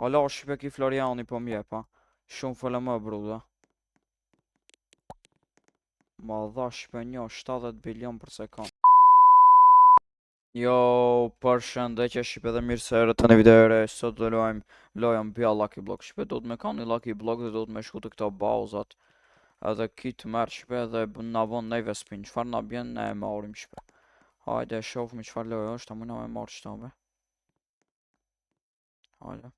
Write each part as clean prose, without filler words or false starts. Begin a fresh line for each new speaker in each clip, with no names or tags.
Hala shqipe ki Floriani po m'jep, ha. Shumë FLM bruda. Ma dha shqipe një 70 bilion për sekund. Jo, përshëndetje shqipe dhe mirë se erdhët në video e re. Sot do luajmë lojën Bia Lucky Block. Shqipe do të me kanë një Lucky Block dhe do të me shku të këto bazat. Edhe ki të merr shqipe edhe na bon neve spin. Çfarë na bjen ne e marrim shqipe. Hajde shohim çfarë loje është, a mundna me marr çto be. Hajde.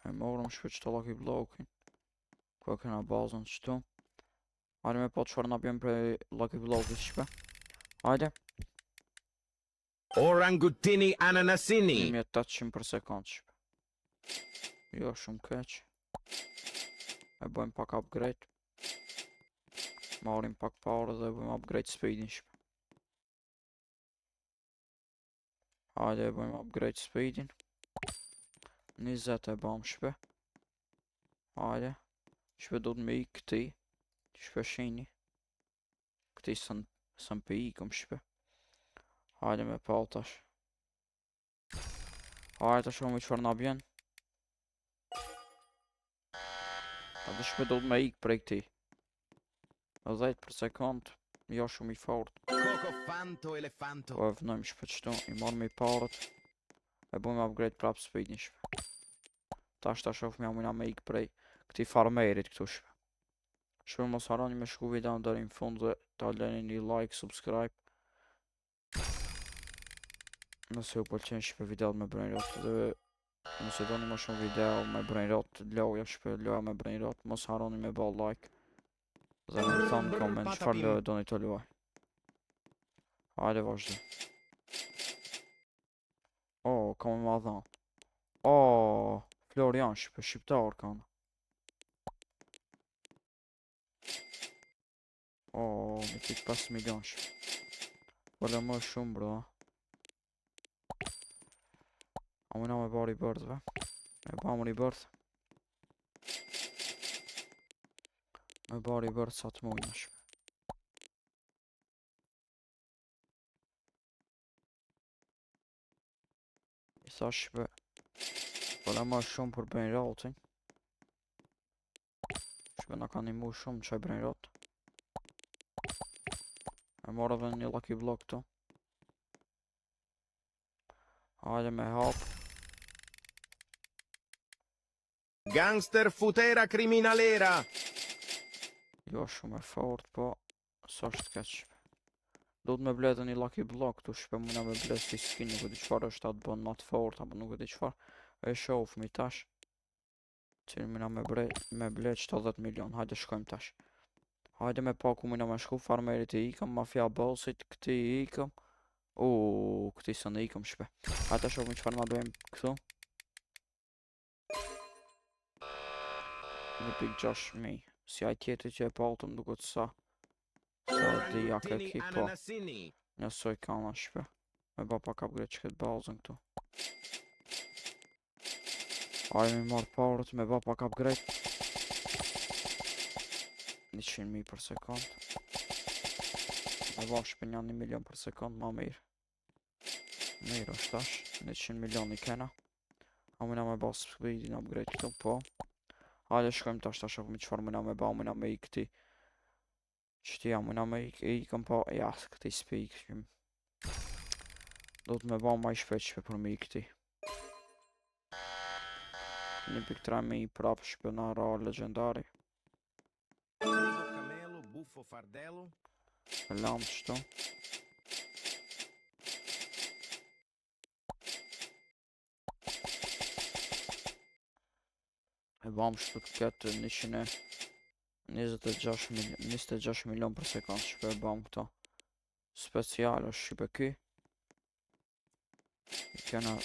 E morëm shpe qëto Lucky Blockin. Ku e kena bazën qëtu. Hajde me po çfarë na bjen prej Lucky Blockit shqipe. Hajde.
Orangutini ananasini.
1800 për sekund shqipe. Jo, shumë keq. E bëjmë pak upgrade. Marrim pak pare dhe bëjmë upgrade speedin shqipe. Hajde e bëjmë upgrade speedin. 20 e bëjmë shpe. Hajde. Shpe do të me i këti. Shpe shini. Këti sën, sën për ikëm shpe. Hajde me pa tash. Hajde tash me çfarë na bjen. Hajde shpe do të me ik prej këti. 10 për sekund. Jo shumë i fort.
Coco fanto elefanto.
Po e vënojmë shpe qëtu, i marrë me i parët. E bëjmë upgrade prap speedin shpe. Tash ta shoh ja mujna me ik prej këtij farmerit këtu shpe. Shpe mos harroni me shku videon deri në fund dhe ta lëni një like, subscribe. Nëse ju pëlqen shpe videot me brainrot dhe nëse doni më shumë video me brainrot, loja shpe loja me brainrot, mos harroni me bë like dhe me më thonë në koment çfarë loje doni të luaj. Hajde vazhdo. Oh, ka më ma dhanë. Oh, Florian shpe, shqiptar kanë. Oh, 1.5 milion shpe. Po le më shumë bro. A mujna me ba rebirth be? Me ba më rebirth. Me ba rebirth sa të mujna shpe. I tha shpe. Po le më shumë për brainrotin. Shpe na ka nimu shumë qaj brainrot. E morë edhe një lucky block këtu. Hajde me hap.
Gangster futera kriminalera.
Jo shumë e fort, po s'është keq. Do të me ble edhe një lucky block këtu, shpe muna me ble si skin, nuk e di çfarë është atë bën ma të fort, apo nuk e di çfarë. E shoh mi tash. Që muna me bre, me ble 70 milion, hajde shkojmë tash. Hajde me pa ku muna me shku, farmerit i ikëm, mafia bossit, këti i ikëm. U, këti së në ikëm shpe. Hajde ta shohim çfarë na bëjmë këtu. 1.6 mi. Si ai tjetri që e patëm duket sa. Sa di ja ke
Orangutini
ki po.
ananasini.
Njësoj ka na shpe. Me ba pak upgrade që këtë bazën këtu. Hajde me marrë parët, me ba pak upgrade. 100.000 për sekund. Me ba shpe një 1 milion për sekund, ma mirë. Mirë është tash, 100 milion i kena. A mujna me ba speedin upgrade këtu, po. Hajde shkojmë tash, tash shohim çfarë mujna me ba, mujna me ik këti. Qëti ja mujna me ik, e ikëm po, ja, këti s'pe ik. Do të me ba ma i shpejt shpe për me ik këti. 1.3 mi prap shpe na ra legendari.
Frigo camelo buffo fardello.
E lam qëtu. E bam shpe këtë 126 milion, 26 milion për sekund shpe e bam këto. Special është shpe ky. I kena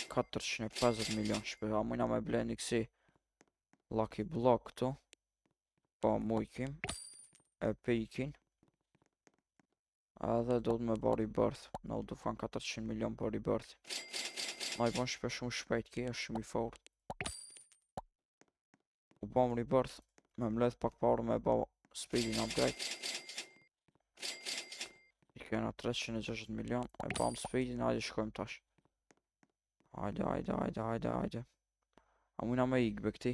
450 milion shpe. A mujna me ble një kësi Lucky Block këtu. Po mujkim. E pikin. Edhe do të me ba rebirth. Na u dufan 400 milion për rebirth. Na i bon shpe shumë shpejt ki, është shumë i fort. U bam rebirth. Me mledh pak parë me ba speedin upgrade. I kena 360 milion. E bam speedin, hajde shkojmë tash. Hajde, hajde, hajde, hajde, hajde. A mujna me ikë be këti?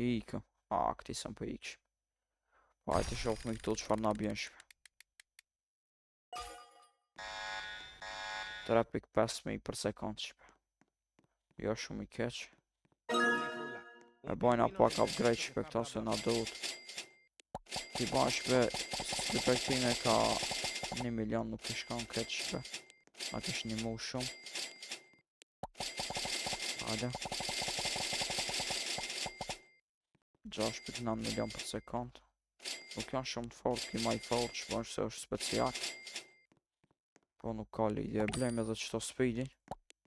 Ikë. A, këti së më për ikë shpe. Po hajde shoh me këtu çfarë na bjen shpe. 3.5 mijë për sekund shpe. Jo shumë i keq. E bojna pak upgrade shpe këta se na duhet. Ti bajnë shpe, si për këtine ka 1 milion nuk i shkon këtë shpe. Na kish një mu shumë. Hajde. 6.9 milion për sekund. Nuk janë shumë të fort, ki ma i fort, që është se është special. Po nuk ka lidhje, e blejmë edhe qëto speedin.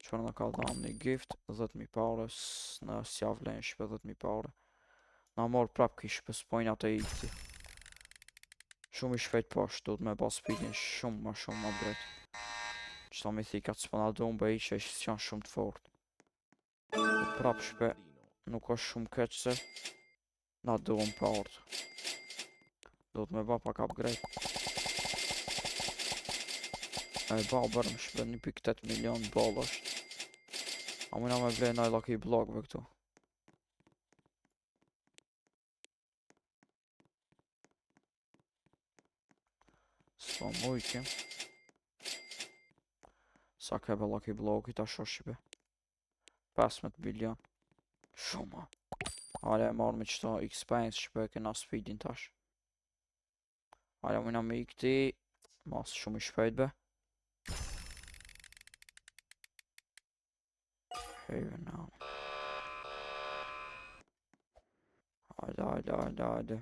Që në ka dhanë një gift, 10.000 pare, në s'ja vlen shpe 10.000 pare. Na morë prap ki shpe s'pojnë atë i këti. Shumë i shpejt po është, duhet me ba speedin shumë ma shumë upgrade. Qëto mithikat s'po na duhen bëj që janë shumë të fort. Po prap shpe nuk është shumë keq se na duhen part. Duhet me ba pak upgrade. E ba bërëm shpe 1.8 milion boll është. A mujna me ble naj lucky block be këtu. S'po mujkim. Sa ke be lucky blocki ta shoh shqipe. 15 bilion. Shumë. Hale e marrë me qëto experience shqipe kena speedin tash. Hale mujna me i këti. Mas shumë i shpejt be. Hejve na. Hajde, hajde, hajde, hajde.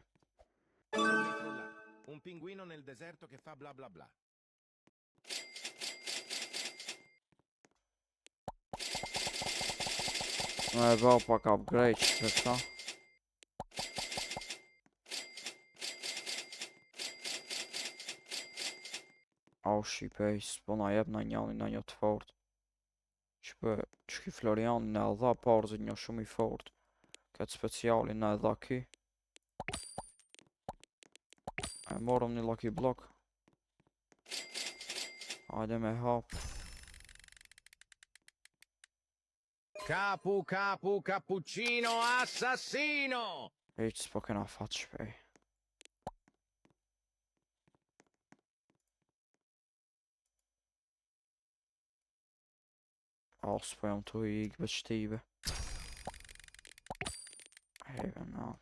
Un pinguino nel deserto che fa bla bla bla.
Me e ba pak upgrade që këta. Au shqipe, s'po na jep na njani na një të fort. Shqipe, që ki Florian në e dha parzit një shumë i fort. Këtë specialin në e dha ki. E morëm një lucky block. Hajde me hap.
Capu capu cappuccino assassino!
Hiq s'po kena fat shpej. A, s'po jam tu i ikë be qëtive. Hejve na.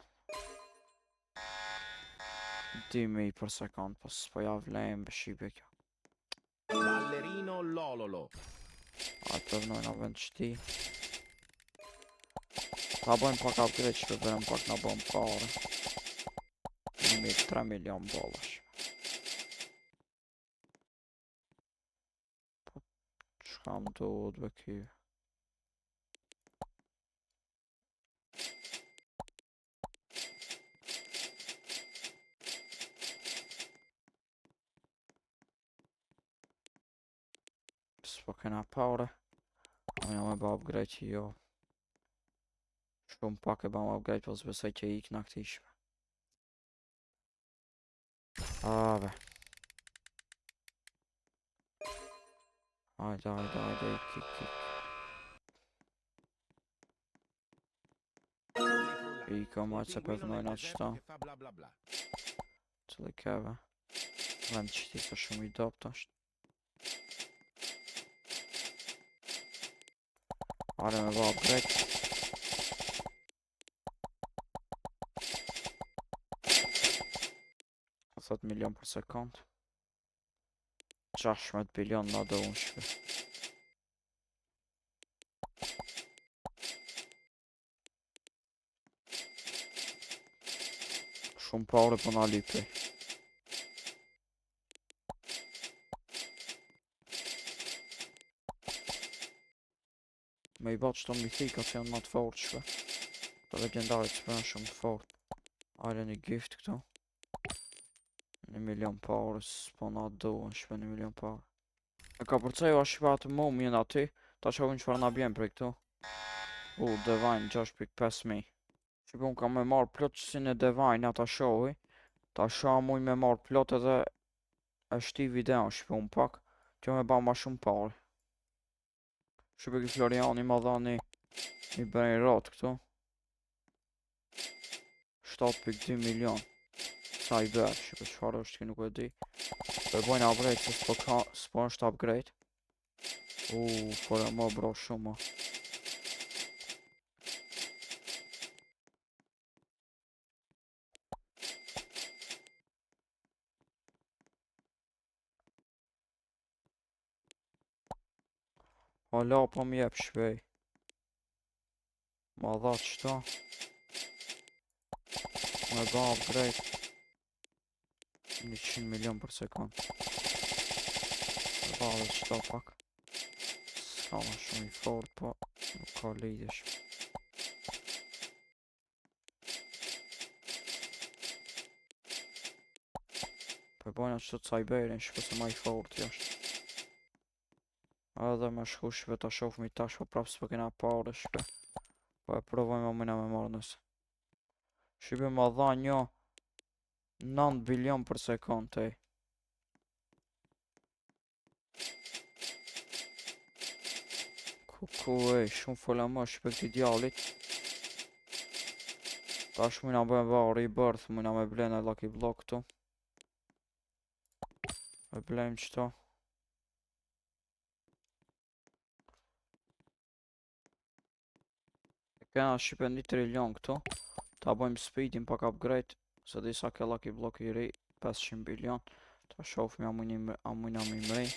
2000 për sekund, po s'po ja vlejmë be shqipe kjo.
Ballerino lololo.
A të vënojnë vend qëti. Ta bëjmë pak upgrade që të bërëm pak na bëjmë pare. 3 milion bollash. Po, qka më duhet be ky? S'po kena pare. A jam me ba upgrade që jo. Shumë pak e ba upgrade, po s'besoj që ik në këti shpe. Ave. Hajde, hajde, hajde, ik, ik, ik. I
Un
majtë se
pinguino nel
përvnojnë atë
deserto
qëta.
che fa bla bla bla.
Cili keve. Vend qëti ka shumë i dopt është. Hajde me ba upgrade. 10 milion për sekund. 16 bilion na do unë shpe. Shumë pare po na lypej. Me i ba qëto mithika që janë ma të fort shpe. Të legendarit që janë shumë të fort. Hajde një gift këtu. 1 milion pare, s'po na duhen shpe 1 milion pare. E ka përceju a shpe atë mumjen aty, ta shohim çfarë na bjen prej këtu. U, Divine 6.5 mi. Shpe unë kam me marrë plot qësin e Divine ata shohi. Ta shoha muj me marrë plot edhe e shti videon shpe unë pak. Kjo me ba ma shumë pare. Shqipe ky Floriani ma dha një brainrot këtu. 7.2 milion. Sa i bërë, shqipe çfarë është kjo nuk e di. Po e bojnë upgrade se s'po ka, s'po është upgrade. U, fora më bro shumë. Ma. Hala po më jep shpej. Ma dha qëto. Me ba upgrade. 100 milion për sekund. Me ba dhe qëto pak. S'ka ma shumë i fort, po nuk ka lidhje shpe. Po e bojna qëto cyberin, shpe se ma i fort është. Edhe me shku shpe ta shohmi tash, po prapë s'po kena pare shpe. Po e provojmë a mujna me marrë nëse. Shqipe ma dha një 9 bilion për sekund, ej. Ku ku ej, shumë fola më shqipe këti djallit. Tash mujna bëjmë ba rebirth, mujna me ble në Lucky Block këtu. E blejmë qëto. E kena shqipe 1 trilion këtu. Ta bëjmë speedin pak upgrade. Se disa ke Lucky Block i ri, 500 bilion. Ta shofmi a mujna me i mri.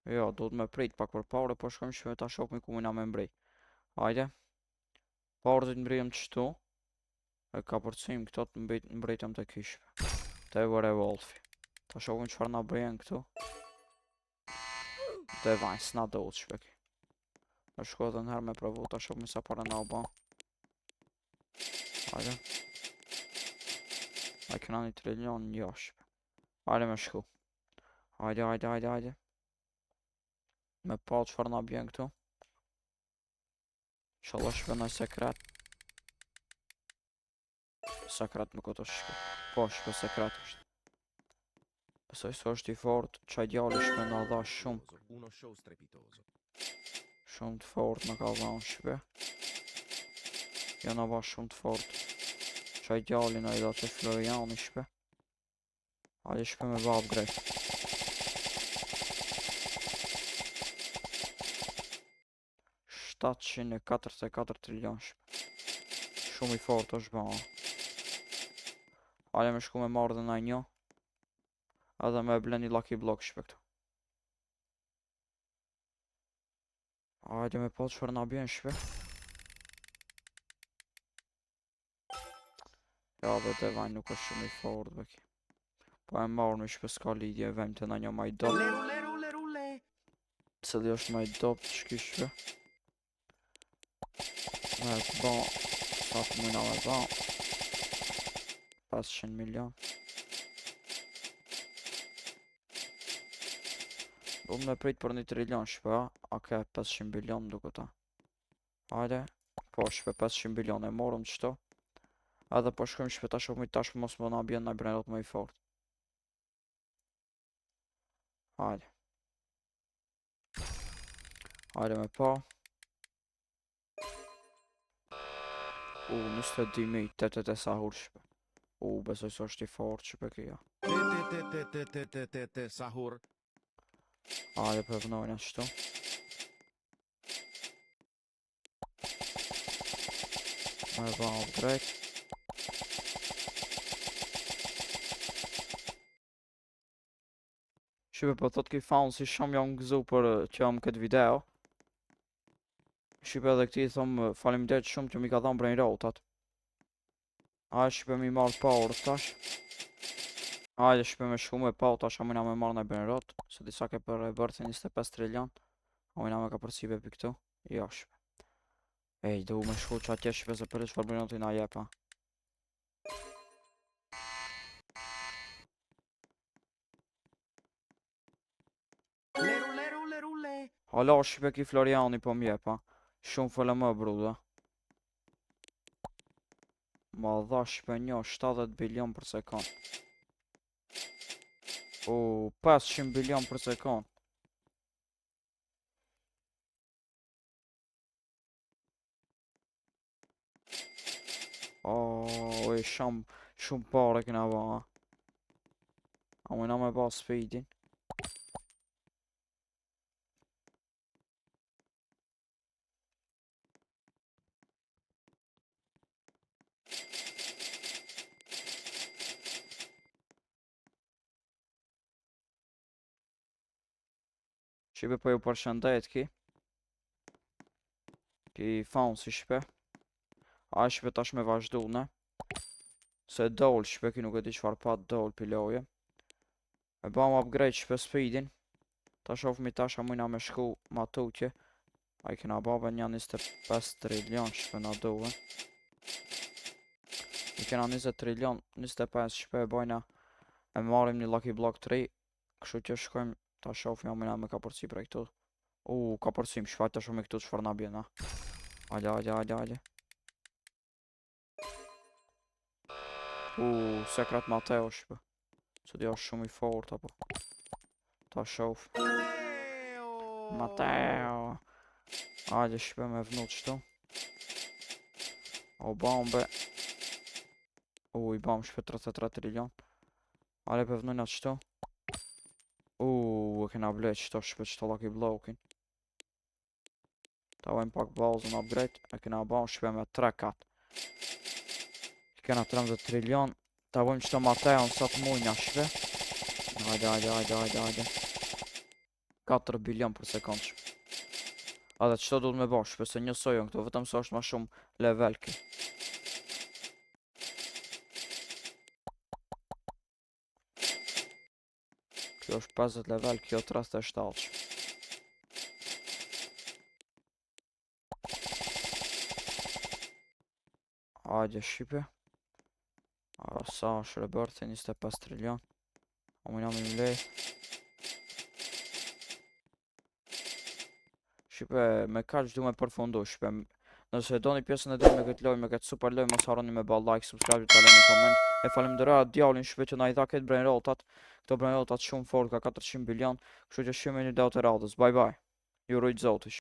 Jo, duhet me prit pak për pare, po shkojmë shqipe ta shofmi ku mujna me mbri. Hajde. Parë të mbrijëm qëtu. E ka përcim këto të mbritëm të kishpe. Te werewolfi. Ta shohim çfarë na bëjën këtu. Divine, s'na duhet shpek. Me shko edhe në herë me provu, ta shohim sa para na u bë. Hajde. A kena një trilion, jo shpe. Hajde me shku. Hajde, hajde, hajde, hajde. Me pa çfarë na bjen këtu. Inshallah shpe naj sekret. Sekret nuk o të shpe. Po shpe sekret është. Besoj se është i fort, qaj djali shpe na dha shumë.
Uno show strepitoso.
Shumë të fort na ka dhanë shpe. Jo na ba shumë të fort. Qaj djali na i dha që Floriani shpe. Hajde shpe me ba upgrade. 744 trilion shpe. Shumë i fort është ba. Hajde me shku me marrë dhe na një. Edhe me ble një Lucky Block shpe këtu. Hajde me po çfarë na bjen shpe. Ja dhe Divine nuk është shumë i fort beki. Po e marrë me shpe s'ka lidhje, vem të na një ma i dop.
Le rulle rulle rulle.
Cili është ma i dop që ki shpe. Me të ba, sa të mujna me ba. 500 milion. Do me prit për një trilion shpe, a? A ke 500 bilion duke ta. Hajde. Po shpe 500 bilion e morëm qëto. Edhe po shkojmë shpe ta shohim tash mos më na bjen na brainrot më i fort. Hajde. Hajde me pa. U, 22.000, 88 sahur shpe. U, besoj se është i fort shpe kjo.
Te te te te te te te te sahur.
Hajde po e vënojnë ashtu. Me ba upgrade. Shqipe po thot ki faun si shumë jam gëzu për që jam këtë video. Shqipe edhe këti i thom faleminderit shumë që mi ka dhënë brainrotat. Hajde shqipe mi marrë power tash. Hajde shqipe me shku me pa tash a mujna me marrë në brainrot. Se disa ke për rebirth 25 trilion. A mujna me ka përcibe për këtu. Jo shqipe. Ej, du me shku që atje shqipe se për çfarë brainroti na jep, ha.
Le rulle rulle rulle.
Hala shqipe ki Floriani po m'jep, ha. Shumë FLM bruda. Ma dha shqipe një 70 bilion për sekund. U, 500 bilion për sekund. Oh, e shumë, shumë pare kena ba, ha. A mujna me ba speedin. Shqipe po ju përshëndet ki. Ki faun si shqipe. A shqipe tash me vazhdu ne. Se dol shqipe ki nuk e di çfarë pa dol pi loje. E bam upgrade shqipe speedin. Ta shofmi tash a mujna me shku ma tutje. A i kena ba be një 25 trilion shqipe na duhen. I kena 20 trilion, 25 shqipe e bojna. E marrim një Lucky Block 3. Kështu që shkojmë ta shofmi a mujna me kapërci prej këtu. U, kapërcim, shqipe ta shohmi këtu çfarë na bjen, ha. Hajde, hajde, hajde, hajde. U, Sekret Mateo shqipe. Se di është shumë i fort apo. Ta shof.
Matteo!
Mateo. Hajde shqipe me vnu qëtu. O bambe. U, i bam shqipe 33 trilion. Hajde pe vnujna qëtu. U, e kena ble qëto shqipe qëto Lucky Blockin. Ta vajmë pak bazën upgrade. E kena ba shqipe me 3 kat. I kena 13 trilion. Ta vajmë qëto Mateon sa të mujna shqipe. Hajde, hajde, hajde, hajde, hajde. 4 bilion për sekundë shqipe. Edhe qëto duhet me ba shqipe, se njësoj janë këto, vetëm se është ma shumë level ki. Kjo është 50 level, kjo 37 shqipe. Hajde shqipe. A sa është rebirthi, 25 trilion. A mujna me mlej. Shqipe, me kaq du me përfundu, shqipe. Nëse doni pjesën e dytë me këtë lojë, me këtë super lojë, mos harroni me ba like, subscribe, ta lëni koment. E falenderoj atë djallin shqipe që na i dha këtë brainrotat. Këto brainrotat shumë fort, ka 400 bilion. Kështu që shihemi në video të radhës. Bye bye. Ju rujt Zoti.